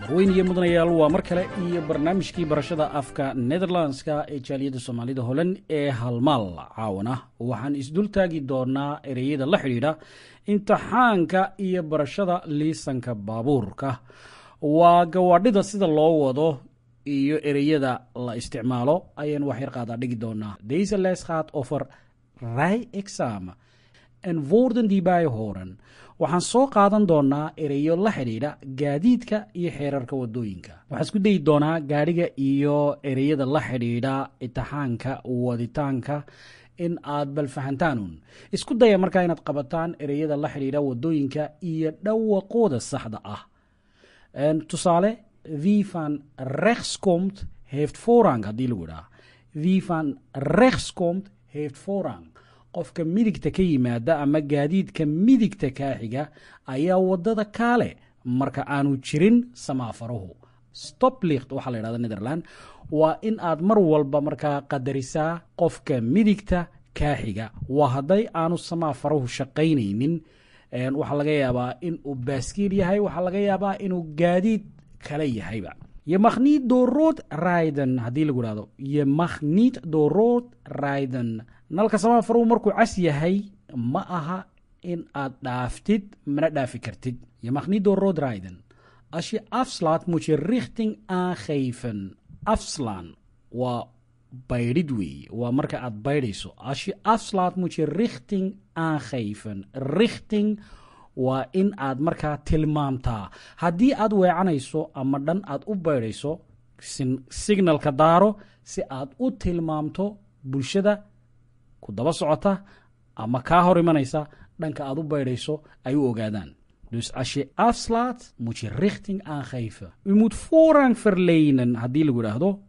Marweyn iyo mudanayaal, waa mar kale iyo barnaamijkii barashada afka Nederlandska ee jaaliyadda Soomaalida Holan ee Halmaal. Caawana waxaan isdultaagi doonaa ereyada la xidhiidha imtixaanka iyo barashada liisanka baabuurka, waa gawaadhida sida loo wado iyo ereyada la isticmaalo ayaan waxyar qaadaa dhigi doonaa. Deze les gaat over rijexamen en woorden die bij horen. Waxaan soo qaadan doonaa ereyo la xidhiidha gaadiidka iyo xeerarka wadooyinka. Waxaan isku dayi doonaa gaadhiga iyo ereyada la xidhiidha imtixaanka waditaanka in aad bal fahantaanun. Isku daya markaa inaad qabataan ereyada la xidhiidha wadooyinka iyo dhawaqooda saxda ah. Tusaale, "Wie van rechts komt, heeft voorrang" haddii lagu idhaha. "Wie van rechts komt, heeft voorrang." Qofka midigta ka yimaada ama gaadiidka midigta kaa xiga ayaa wadada kaale marka aanu jirin samaafaruhu. Stoplicht waxaa la yidhahda Netherland. Waa in aad mar walba markaa qadarisaa qofka midigta kaa xiga, waa hadday aanu samaafaruhu shaqaynaynin. Waxaa laga yaabaa in uu baaskiil yahay, waxaa laga yaabaa inuu gaadiid kale yahayba. "Je mag niet door rood rijden" haddii lagu idhahdo. "Je mag niet door rood rijden." Nalka samaafaruhu markuu cas yahay ma aha in aad dhaaftid, mana dhaafi kartid. Je mag niet door rood rijden. Als je afslaat, moet je richting aangeven. Afslaan waa baydhid weeye, waa marka aad baydhayso. Als je afslaat, moet je richting aangeven. Richting waa in aad markaa tilmaamtaa haddii aad weecanayso ama dhan aad u baydhayso. Signalka daaro si aad u tilmaamto bulshada ku daba socota ama kaa hor imanaysa dhanka aad u baydhayso ay u ogaadaan. Dus als je afslaat, moet je richting aangeven. "U moet voorrang verlenen" haddii lagu idhaahdo.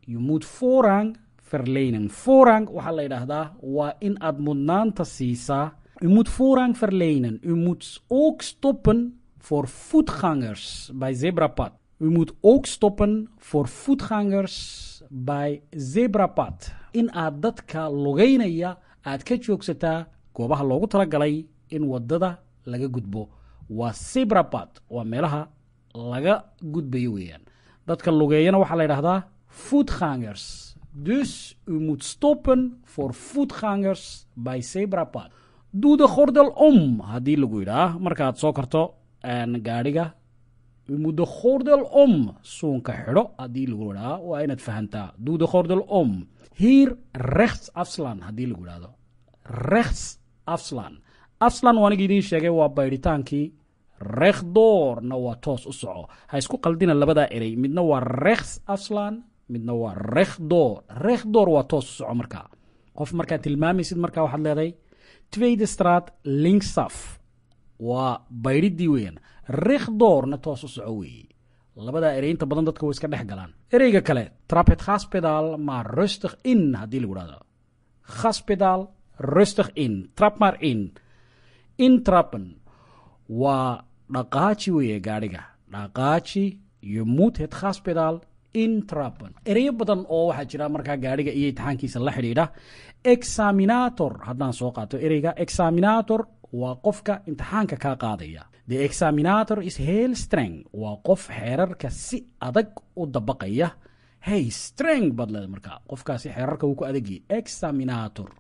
Je moet voorrang verlenen. Voorrang waxaa la yidhaahdaa waa in aad mudnaanta siisaa. U moet voorrang verlenen. U moet ook stoppen voor voetgangers bij zebrapad. U moet ook stoppen voor voetgangers bij zebrapad. In aad dadka lugeynaya aad ka joogsataa goobaha loogu talagalay in wadada laga gudbo, waa zebrapad, waa meelaha laga gudbayo weeyaan. Dadka lugeeyana waxaa la yidhahdaa voetgangers. Dus u moet stoppen voor voetgangers bij zebrapad. "Doe de gordel om" haddii lagu yidhaah markaad soo karto gaadhiga. U moet de gordel om. Suunka xidho haddii lagu idhaha, waa inaad fahantaa. Doe de gordel om. "Hier rechts afslaan" haddii lagu idhahdo. Rechts afslaan. Afslaan waa aniga idiin sheegay, waa baydhitaankii. Rechtdoorna waa toos u soco. Ha isku qaldina labadaa erey, midna waa rechts afslaan, midna waa rechtdoor. Rechtdoor waa toos u soco. Markaa qof markaad tilmaamaysid, markaa waxaad leedahay "tweede straat linksaf", waa baydhiddii weeyaan. Rechtdoorna toos u soco weeye. Labadaa erey inta badan dadka way iska dhex galaan. Ereyga kale, "Trap het gaspedaal maar rustig in" haddii lagu dhahdo. Gaspedaal rustig in, trap maar in. Intrappen waa dhaqaaji weeye, gaadhiga dhaqaaji. Je moet het gaspedaal intrappen. Ereyo badan oo waxaa jira markaa gaadhiga iyo imtixaankiisa la xidhiidha. Examinator haddaan soo qaato, ereyga examinator waa qofka imtixaanka kaa qaadaya. De examinator is heel streng. Waa qof xeerarka si adag u dabaqaya. Hey, streng baad leedahay markaa, qofkaasi xeerarka wuu ku adagyahay, examinator.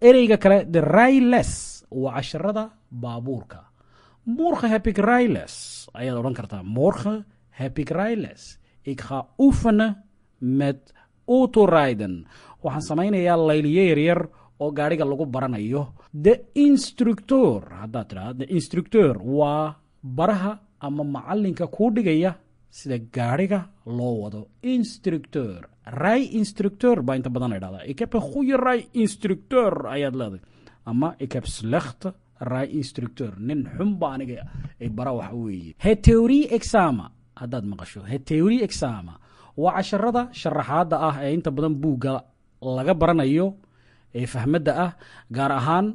Ereyga kale, de rijles, waa casharada baabuurka. "Morgen heb ik rijles" ayaad odhan kartaa. Morgen heb ik rijles. Ik ga oefenen met autorijden. Waxaan samaynayaa layliyo yaryar oo gaadhiga lagu baranayo. De instructeur haddaad tidhahda, de instructeur waa baraha ama macalinka kuu dhigaya sida gaadhiga loo wado. Instructeur, rijinstructeur baa inta badan la idhahdaa. "Ik heb een goede rijinstructeur" ayaad leedahay, ama "Ik heb slechte rijinstructeur", nin xun ba aniga bara waxa weeye. Het theorie-examen haddaad maqasho, het theorie-examen waa casharada sharaxaadda ah ee inta badan buugga laga baranayo ee fahmadda ah, gaar ahaan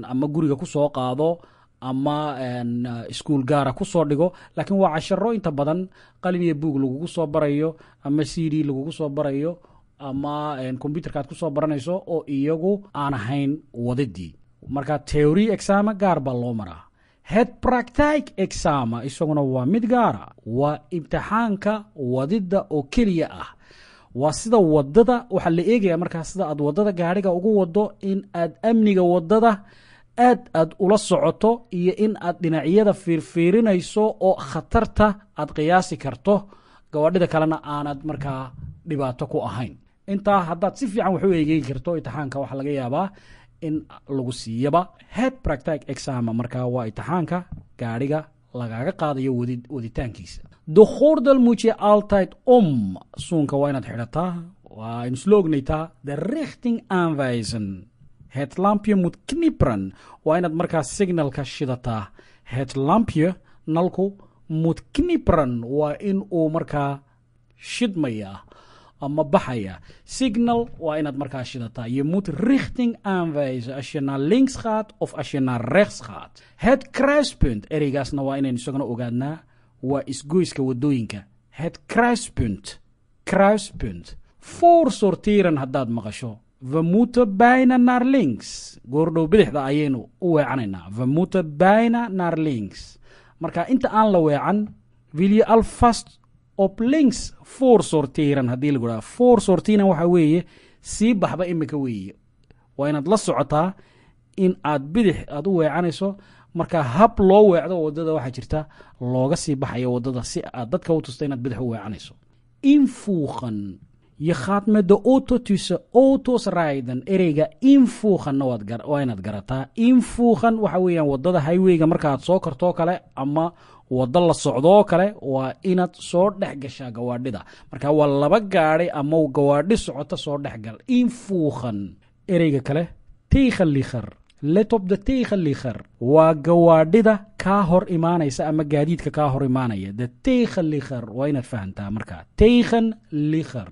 ama guriga ku soo qaado ama iskuul gaara ku soo dhigo, laakiin waa casharo inta badan qalin iyo buug lagugu soo barayo ama CD lagugu soo barayo. ama kombyuterka aad kusoo baranayso oo iyagu aan ahayn wadidii. Marka theorie examen gaar baa loo maraa. Het praktijkexamen isaguna waa mid gaara, waa imtixaanka wadida oo keliya ah. Waa sida wadada waxaa la eegaya markaa sida aad wadada gaadhiga ugu wado, in aad amniga wadada aad ula socoto iyo in aad dhinacyada fiirfiirinayso oo khatarta aad qiyaasi karto, gawaadhida kalena aanad markaa dhibaato ku ahayn. Intaa haddaad si fiican wax u eegeegi karto, imtixaanka waxaa laga yaabaa in lagu siiyaba. Het praktijkexamen markaa waa imtixaanka gaadhiga lagaga qaadayo waditaankiisa. De gordel moet je altijd om, suunka waa inaad xidhataa, waa aynu isla ognaytaa. De richting aanwijzen, het lampje moet knipperen, waa inaad markaa signalka shidataa. Het lampje, nalku, moet knipperen, waa in uu markaa shidmaya ama baxaya. Signal waa inaad markaa shidataa. Je moet richting aanwijzen als je naar links gaat of als je naar rechts gaat. Het kruispunt, ereygaasna waa inaynu isaguna ogaadnaa, waa isgoyska wadooyinka. Het kruispunt, kruispunt. Voorsorteren haddaad maqasho, we moeten bijna naar links, goordhow bidixda ayaynu u weecanaynaa. We moeten bijna naar links. Marka inta aan la weecan, wil je alvast op links voorsorteren haddii lagu dhaha. Voorsorteren waxaa weeye sii baxba imika weeye. Waa inaad la socotaa in aad bidix aad u weecanayso. Marka hab loo weecdo wadada waxaa jirta looga sii baxayo wadada si aad dadka u tusta inaad bidix u weecanayso. Invoegen, je gaat met de auto tussen auto's rijden. Ereyga invoegenna waa inaad garataa. Invoegen waxa weeyaan wadada highwayga markaad soo kartoo kale ama wado la socdoo kale, waa inaad soo dhex gashaa gawaadhida. Marka waa laba gaadhi ama gawaadhi socota, soo dhexgal, invoegen. Ereyga kale, tegenligger, let op de tegenligger, waa gawaadhida kaa hor imaanaysa ama gaadiidka kaa hor imaanaya. De tegenligger waa inaad fahantaa markaa, tegenligger.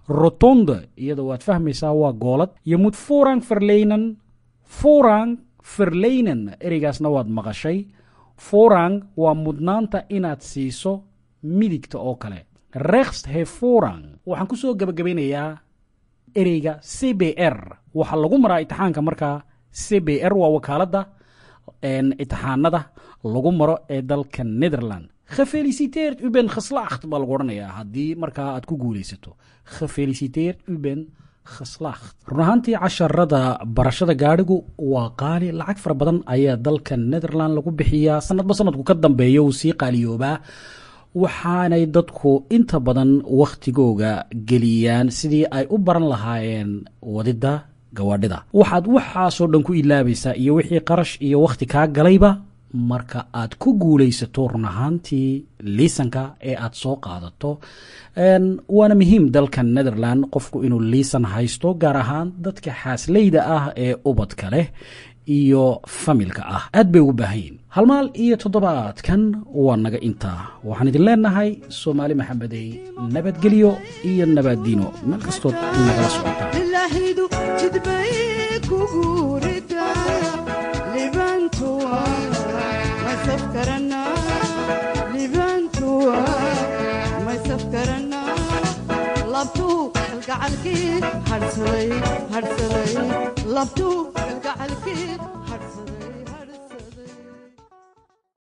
Rotonde, iyada waad fahmaysaa, waa goolad. Je moet voorrang verlenen. Voorrang verlenen, ereygaasna waad maqashay. Voorrang waa mudnaanta inaad siiso midigta oo kale. Rechts heeft voorrang. Waxaan kusoo gabagabeynayaa ereyga CBR. Waxaa lagu maraa imtixaanka markaa CBR, waa wakaaladda imtixaanada lagu maro ee dalka Netherland. Gefeliciteerd, u bent geslaagd, baa lagu odhanayaa haddii markaa aad ku guulaysato. Gefeliciteerd, u bent geslaagd. Run ahaantii casharada barashada gaadhigu waa qaali, lacag fara badan ayaa dalka Netherland lagu bixiyaa. Sanadba sanadku ka dambeeya uu sii qaaliyoobaa, waxaanay dadku inta badan wakhtigooga geliyaan sidii ay u baran lahaayeen wadida gawaadhida. Waxaad waxaasoo dhan ku ilaabaysaa iyo wixii qarash iyo wakhti kaa galayba marka aad ku guulaysato run ahaantii liisanka ee aad soo qaadato. Waana muhiim dalka Netherland qofku inuu liisan haysto, gaar ahaan dadka xaasleyda ah ee ubadka leh iyo familka ah, aad bay ugu baahan yihin. Halmaal iyo toddobaadkan waa naga intaa. Waxaan idin leenahay Soomaali Maxamedey nabadgelyo iyo nabaaddiino meel kastood nagala socotaa. Ilaahidu jidbay kugu ridaa libantuwa maysafkarana, libantuwa maysafkarana. Labtuu kalgacalkii hadhsaday, hadhsaday, labtuu kalgacalkii hadhsaday.